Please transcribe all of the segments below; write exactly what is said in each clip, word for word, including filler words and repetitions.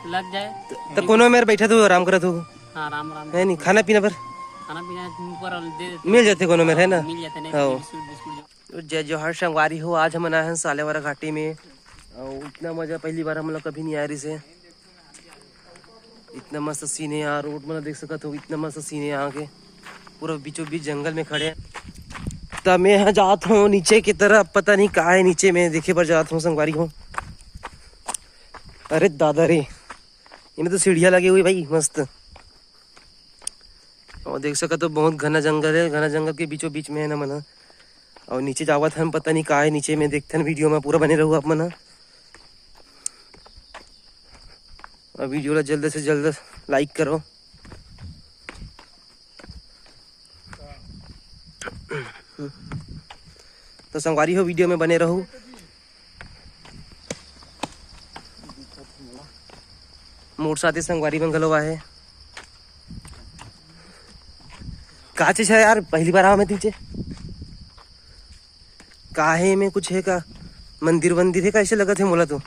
लग जाए। त कोनो मेर बइठत हो, आराम करत हो। हाँ, राम राम। है नी, खाना पीना बर? खाना पीना ऊपर दे देते। मिल जाथे कोनो मेर, है ना? मिल जाथे, नहीं हाँ। तो बिस्कुट, बिस्कुट जो तो जय जोहार संगवारी हो, आज हमन आए हन सालेवारा घाटी में। अउ इतना मजा पहली बार हमन ला कभी नहीं आए रहिसे। इतना मस्त scene है यहाँ, road मतलब देख सकत हो, इतना मस्त scene है यहाँ के। पूरा बीचों बीच जंगल में खड़े हैं। त मैं यहाँ जात हूँ नीचे की तरफ, पता नहीं का है नीचे में, देखे बर जात हूँ संगवारी हो। अरे दादा रे, इमे तो सीढ़िया लगे हुए भाई, मस्त। अउ देख सकत हो, बहुत घना जंगल है, घना जंगल के बीचों बीच में है ना मन ह। अउ नीचे जावत हन, पता नहीं का है नीचे में, देखथन video में, पूरा बने रहू आप मन ह। अउ video ला जल्द से जल्द like करो। तो संगवारी हो, video में बने रहू। मोर साथे संगवारी मन घलो आहे। का चीज है यार, पहली बार आवा मैं तीचे। का है में कुछ है का? मंदिर वंदिर है का? ऐसे लगत है मोला तो।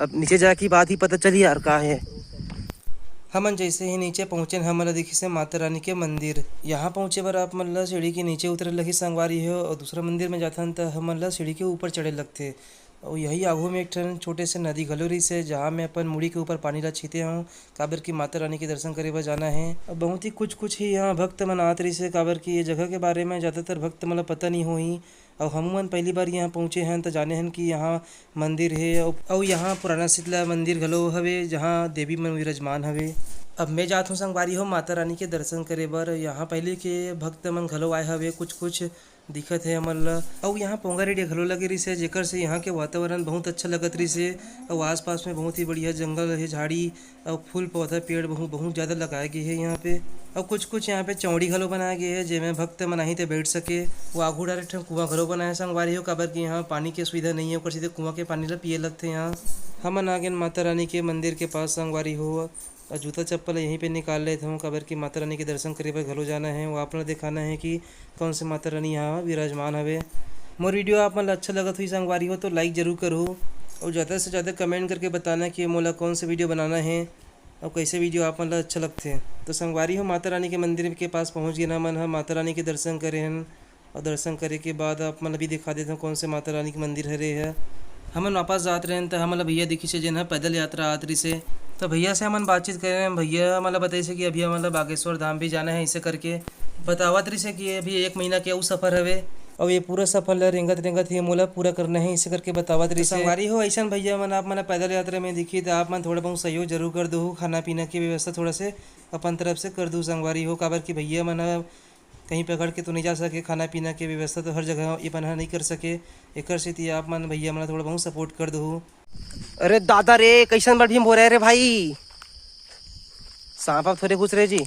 अब नीचे जाके बात ही पता चली यार का है। हमन जैसे ही नीचे पहुँचेन, हमन ला दिखिस हे माता रानी के मंदिर। यहाँ पहुँचे बर आप मन ला सीढ़ी के नीचे उतरे लगही संगवारी हो, और दूसरा मंदिर में जाथन त हमन ला सीढ़ी के ऊपर चढ़े लगथे। और यही आगू में एक ठन छोटे से नदी घलो रहिस हे, जहाँ मैं अपन मुड़ी के ऊपर पानी ला छीते हूँ, काबर कि माता रानी के दर्शन करे बर जाना है। अब बहुत ही कुछ कुछ ही यहाँ भक्त मन आत रहिस हे, काबर कि ये जगह के बारे में ज़्यादातर भक्त मन ला पता नहीं होही। अउ हमू मन पहली बार यहाँ पहुँचे हन, त जाने हन कि यहाँ मंदिर हे। अउ, अउ यहाँ पुराना शीतला मंदिर घलो हवे, जहाँ देवी मन विराजमान हवे। अब मैं जात हूँ संगवारी हो माता रानी के दर्शन करे बर। यहाँ पहले के भक्त मन घलो आए हवे, कुछ कुछ दिखत हे हमन ला। अउ यहाँ पोंगा रेडिया घलो लगे रहिस हे, जेकर से यहाँ के वातावरण बहुत अच्छा लगत रहिस हे। अउ आसपास में बहुत ही बढ़िया जंगल हे, झाड़ी अउ फूल पौधा पेड़ बहुत, बहुत ज़्यादा लगाए गए हे यहाँ पे। अउ कुछ कुछ यहाँ पे चौड़ी घलो बनाए गए हे, जेमे भक्त मन आही ते बैठ सके। वो आगू डारे ठन कुआं घलो बनाए हे संगवारी हो, काबर कि यहाँ पानी के सुविधा नहीं है, ओकर सीधे कुआं के पानी ला पिए लगथे यहाँ। हमन आ गेन माता रानी के मंदिर के पास संगवारी हो। अउ जूता चप्पल यहीं पे निकाल लेत हूँ, काबर कि माता रानी के दर्शन करे बर घलो जाना है। वो आप ला दिखाना है कि कौन से माता रानी यहाँ विराजमान हवे। मोर video आप मन ला अच्छा लगत होही संगवारी हो, तो like जरूर करहू। अउ ज़्यादा से ज़्यादा comment करके बताना कि मोला कौन से video बनाना है, अउ कैसे video आप मन ला अच्छा लगथे। तो संगवारी हो, माता रानी के मंदिर के पास पहुँच गेन हमन ह, माता रानी के दर्शन करे हन। और दर्शन करे के बाद आप मन ला भी दिखा देथन कौन से माता रानी के मंदिर हरे ह। हमन वापस जात रहेन त हमन ला भैया दिखिस हे, जेन ह पैदल यात्रा आत रहिस हे। त भैया से हमन बातचीत करे रहेन, भैया हमन ला बताइस हे कि अभी हमन ला बागेश्वर धाम भी जाना है, ऐसे करके बतावत रहिस हे कि अभी एक महीना के अउ सफर हवे, अउ ये पूरा सफर ला रेंगत रेंगत ही मोला पूरा करना है, ऐसे करके बतावत रहिस हे। संगवारी हो, ऐसन भैया मन आप मन ला पैदल यात्रा में दिखी त आप मन थोड़ा बहुत सहयोग जरूर कर दो, खाना पीना की व्यवस्था थोड़ा से अपन तरफ से कर दो संगवारी हो, काबर कि भैया मन ह कहीं पकड़ के तो नहीं जा सके, खाना पीना के व्यवस्था तो हर जगह ये मन ह नहीं कर सके। एकर सेती आप मन भैया मन ला थोड़ा बहुत support कर दो। अरे दादा रे, कैसन बड़ भीम हो रहे रे भाई, सांप आप थोड़े घुस रहे जी।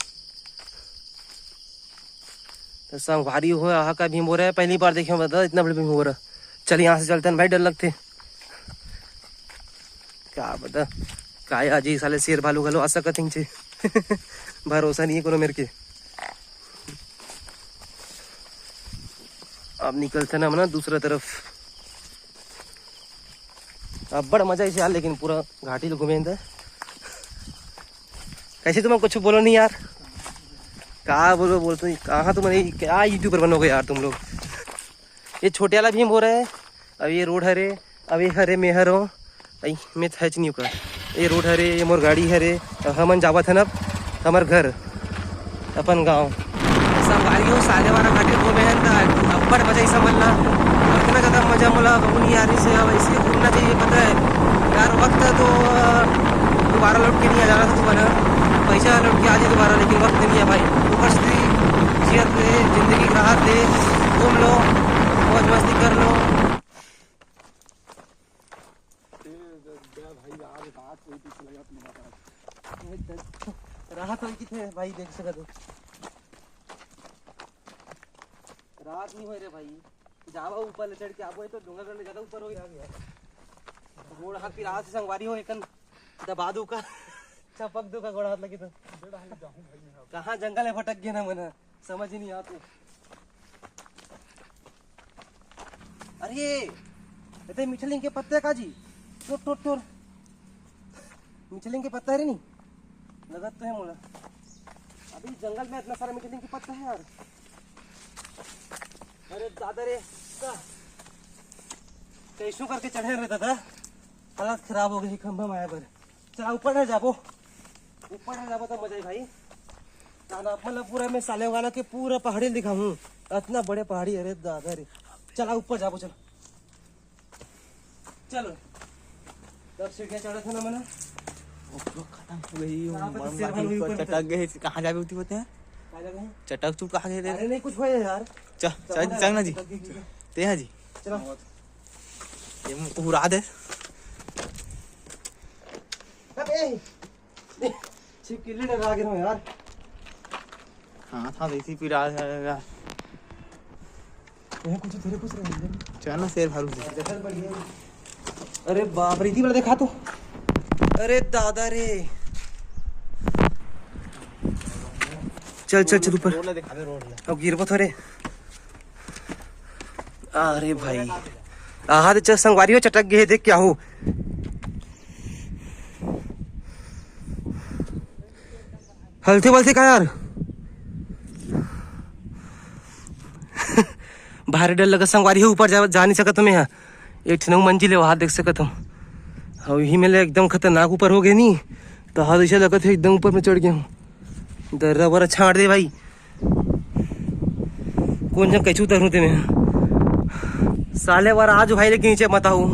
तो संगवारी हो, आहा का भीम हो रहा है, पहली बार देखे हूँ दादा, इतना बड़ा भीम हो रहा। चल यहाँ से चलते हैं भाई, डर लगथे। का बता, काय आज ये साले शेर भालू घलो आ सकत हिंचे। भरोसा नहीं है कोनो मेरे के। अब निकलते ना हम ना दूसरा तरफ। अब बड़ा मजा ऐसे आ, लेकिन पूरा घाटी लो घूमे अंदर। कैसे तुम कुछ बोलो नहीं यार, का बोलो, बोलते नहीं, कहाँ तुम नहीं, क्या YouTuber बनोगे यार तुम लोग। ये छोटे वाला भीम हो रहा है, अब ये रोड हरे, अब ये हरे मेहर हो, आई मैं थैच नहीं कर। ये रोड हरे, ये मोर गाड़ी हरे, अब हमन जावत हन अब हमर घर, अपन गांव। संगवारी हो, साले वाला घाटी घूमे हन त अब्बड़ मजा ही समझ ला। और इतना ज्यादा मजा मोला कहूँ नहीं आ रही से, अब ऐसे घूमना चाहिए, पता है यार, वक्त तो दोबारा लौट के नहीं आ जाना था दोबारा, पैसा लौट के आ जाए दोबारा, लेकिन वक्त नहीं है भाई। ऊपर से जियत ले, जिंदगी के राहत ले, घूम लो, मौज मस्ती कर लो। ए, द-, द-, भाई, यार, रात कोई पीछे लगा अपने बात। ए, द-, रात होई किथे भाई, देख सकत हो। रात नहीं होए रे भाई, जावा ऊपर ले चढ़ के आबो, ये तो डोंगरगढ़ ले ज्यादा ऊपर हो गया यार। गोड़ हाथ फिर आज से संगवारी हो, एकन दबा दू का, चपक दू का गोड़ हाथ लगी तो। कहाँ जंगल में भटक गया ना मना। समझ ही नहीं आते। अरे, ये तो मीठा नीम के पत्ते का जी। टोर, टोर, टोर। मिचलिंग के पत्ता हे रे, नहीं लगत तो हे मोला। अभी जंगल में इतना सारा मिचलिंग के पत्ता हे यार। अरे दादा रे, का कैसो करके चढ़े रे दादा, हालत खराब हो गई खंभा माया बर। चला ऊपर ना जाबो, ऊपर ना जाबो तो मजा ही भाई। ताना अपन ला पूरा मैं साले वाला के पूरा पहाड़ी दिखाऊं, इतना बड़े पहाड़ी। अरे दादा रे, चला ऊपर जाबो, चला। चलो, तब सीढ़ियाँ चढ़त हे ना मना। ओहो, खतम हो गई, वो कहाँ पे मर शेर माटी भालू ऊपर ऊपर चटक गए, कहाँ जाबे उती होते हैं? कहाँ जाबे? चटक चुप कहाँ गए रे? अरे नहीं, कुछ होए यार। चल, चल, चल ना जी। चल, चल, चल। ते हैं जी। चलो। ये मुंह को उड़ा दे। अबे, छिपकली डरा गिरो यार। हाँ, था वैसे ही पीड़ा है यार। यहाँ कुछ तेरे कुछ रहे हैं। चल ना शेर भालू से। जगह बढ़िया है। अरे बाप रे, इतनी बड़ा देखा तो। अरे दादा रे। चल, चल, चल ऊपर। रोड ला दिखा दे, रोड ला। अब गिरबो थोड़े। अरे भाई। आहा, तो चल संगवारी हो, चटक गए, देख क्या हो। हलथे बलथे का यार? भारी डर लगत संगवारी हो, ऊपर जा, जा नहीं सकत हूँ मैं यहाँ। एक ठन अउ मंजिल हे, वहाँ देख सकत हूँ। अउ इही में ले एकदम खतरनाक ऊपर हो गए नी, तो हाथ ऐसे लगत हे एकदम ऊपर में चढ़ गया हूँ। दर्रा बरा छाड़ दे भाई, कोन जन कैसे उतरहूँ ते में। साले बर आज भाई लेके नीचे मत आऊ।